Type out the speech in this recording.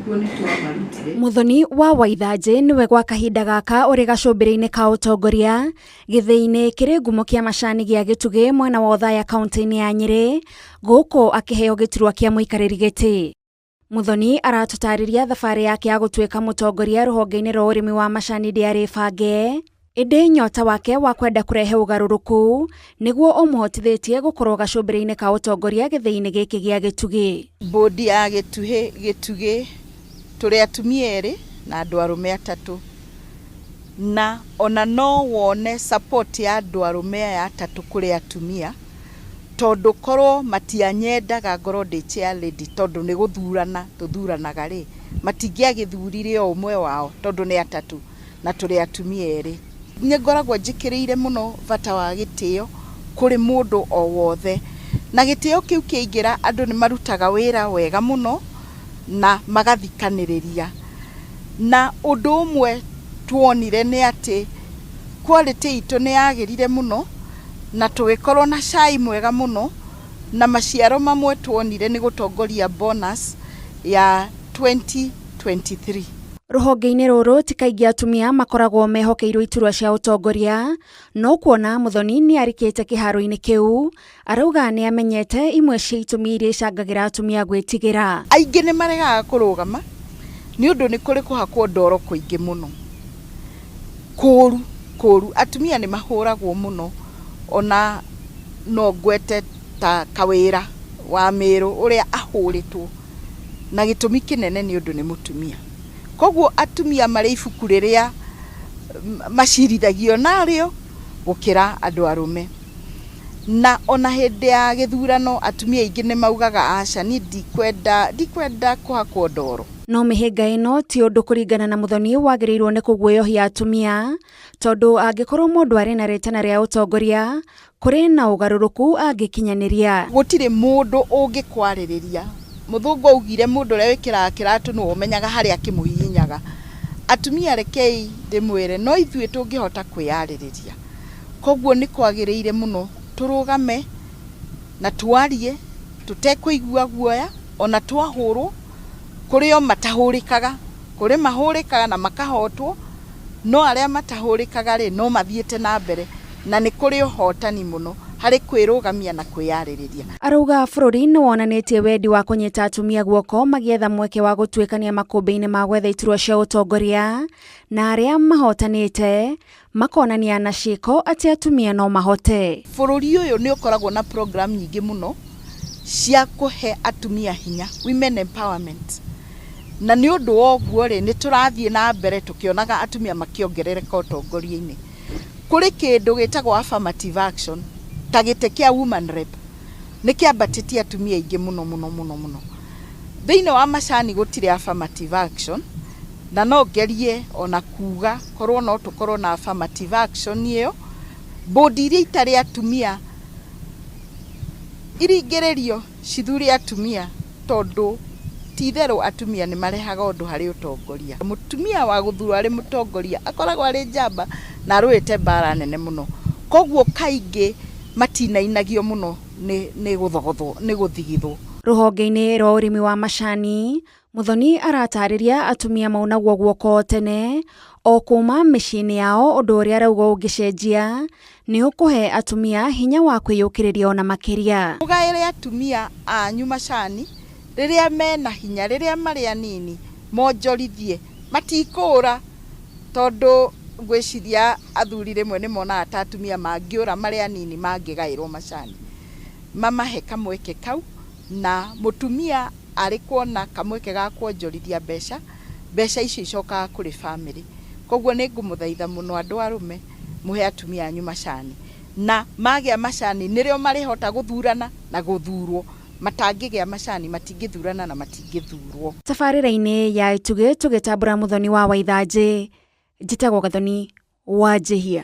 Nĩkuo nĩ twamarutire. Muthoni wa Waithanjĩ nĩwe gwa kahinda gaka ũrĩ gacũmbĩrĩ-inĩ ka ũtongoria gĩthĩi-inĩ kĩrĩ ngumo kĩa macani gĩa Gĩtugĩ mwena wa Othaya kaunti-inĩ ya Nyĩrĩ, gũkũ akĩheo gĩturwa kĩa mũikarĩri gĩtĩ. Muthoni aratũtarĩria thabarĩ yake ya gũtuĩka mũtongoria rũhonge-inĩ rwa ũrĩmi wa macani ndĩarĩ bange, ĩndĩ nyota wake wa kwenda kũrehe ũgarũrũku nĩguo ũmũhotithĩtie gũkorwo gacũmbĩrĩ-inĩ ka ũtongoria gĩthĩi-inĩ gĩkĩ gĩa Gĩtugĩ. Bodi ya Gĩtugĩ tũrĩ atumia erĩ na andũ arũme atatũ, na ona no wone support ya andũ arũme aya atatũ kũrĩ atumia, tondũ korwo matianyendaga ngorwo ndĩ chair lady, tondũ nĩ gũthurana tũthuranaga rĩ, matingĩagĩthurire o ũmwe wao tondũ nĩ atatũ na tũrĩ atumia erĩ. Nĩ ngoragwo njĩkĩrĩire mũno bata wa gĩtĩo kũrĩ mũndũ o wothe, na gĩtĩo kĩu kĩaingĩra andũ nĩ marutaga wĩra wega mũno na magathikanĩrĩria. Na ũndũ ũmwe tuonire nĩ atĩ quality itũ nĩ yagĩrire mũno na tũgĩkorwo na cai mwega mũno, na maciaro mamwe tuonire nĩ gũtongoria bonus ya 2023. Rũhonge-inĩ rũrũ ti kaingĩ atumia makoragwo mehokeirwo iturwa cia ũtongoria, no kuona Muthoni nĩ arikĩte kĩharo-inĩ kĩu, arauga nĩ amenyete imwe cia itũmi iria icangagĩra atumia gwĩtigĩra. Aingĩ nĩ maregaga kũrũgama nĩ ũndũ nĩ kũrĩ kũhakwo ndoro kũingĩ mũno, kũru kũru. Atumia nĩ mahũragwo mũno, ona no ngwete ta Kawĩra wa Mĩrũ ũrĩa ahũrĩtwo na gĩtũmi kĩnene nĩ ũndũ nĩ mũtumia. Koguo atumia marĩ ibuku rĩrĩa macirithagio narĩo gũkĩra andũ arũme. Na ona hĩndĩ ya gĩthurano atumia aingĩ nĩ maugaga aca, niĩ ndikwenda kũhakwo ndoro. No mĩhĩnga ĩno ti ũndũ kũringana na Muthoni wagĩrĩirwo nĩ kũguoyohia atumia, tondũ angĩkorwo mũndũ arĩ na rĩtana rĩa ũtongoria, kũrĩ na ũgarũrũku angĩkinyanĩria. Gũtirĩ mũndũ ũngĩkwarĩrĩria. Mũthũngũ augire mũndũ ũrĩa wĩkĩraga kĩratũ nĩwe ũmenyaga harĩa kĩmũhihinyaga. Atumia rekei ndĩmwĩre, no ithuĩ tũngĩhota kwĩyarĩrĩria. Koguo nĩ kwagĩrĩire mũno tũrũgame na twarie tũtekũigua guoya, ona twahũrwo, kũrĩ o matahũrĩkaga, kũrĩ mahũrĩkaga na makahotwo, no arĩa matahũrĩkaga rĩ, no mathiĩte na mbere, na nĩ kũrĩ ũhotani mũno harĩ kwĩrũgamia na kwĩyarĩrĩria. Arauga bũrũri nĩ wonanĩtie wendi wa kũnyita atumia guoko magĩetha mweke wa gũtuĩkania makũmbĩ-inĩ ma gwetha iturwa cia ũtongoria, na arĩa mahotanĩte makonania na ciĩko atĩ atumia no mahote. Bũrũri ũyũ nĩ ũkoragwo na program nyingĩ mũno cia kũhe atumia hinya, women empowerment. Na nĩ ũndũ wa ũguo rĩ, nĩ tũrathiĩ na mbere tũkĩonaga atumia makĩongerereka ũtongoria-inĩ. Kũrĩ kĩndũ gĩtagwo affirmative action, ta gĩtĩ kĩa woman rep, nĩ kĩambatĩtie atumia aingĩ mũno mũno mũno mũno. Thĩinĩ wa macani gũtirĩ affirmative action, na no ngerie ona kuga korwo no tũkorwo na affirmative action ĩyo, bodi iria itarĩ atumia iringĩrĩrio cithure atumia, tondũ ti itherũ atumia nĩ marehaga ũndũ harĩ ũtongoria. Mũtumia wa gũthurwo arĩ mũtongoria akoragwo arĩ njamba na arũĩte mbara nene mũno, koguo kaingĩ matinainagio mũno nĩ gũthogothwo, nĩ gũthigithwo. Rũhonge-inĩ rwa ũrĩmi wa macani, Muthoni aratarĩria atumia maunagwo guoko tene o kuma mĩciĩ-inĩ yao, ũndũ ũrĩa arauga ũngĩcenjia nĩ ũkũhe atumia hinya wa kwĩyũkĩrĩria ona makĩria. Mũgaĩre atumia anyu macani rĩrĩa mena hinya, rĩrĩa marĩ anini, monjorithie, matikũra, tondũ ngwĩciria athuri rĩmwe nĩ monaga ta atumia mangĩũra marĩ anini mangĩgaĩrwo macani. Mamahe kamweke kau, na mũtumia arĩ kuona kamweke ga kuonjorithia mbeca, mbeca icio icokaga kũrĩ bamĩrĩ. Koguo nĩ ngũmũthaitha mũno andũ arũme, mũhe atumia anyu macani, na magĩa macani nĩrĩo marĩhota gũthurana na gũthurwo. Matangĩgĩa macani matingĩthurana na matingĩthurwo. Tabarĩra-inĩ ya Itugĩ tũgĩtambũra Muthoni wa Waithanjĩ, njĩtagwo Gathoni wa Njĩhia.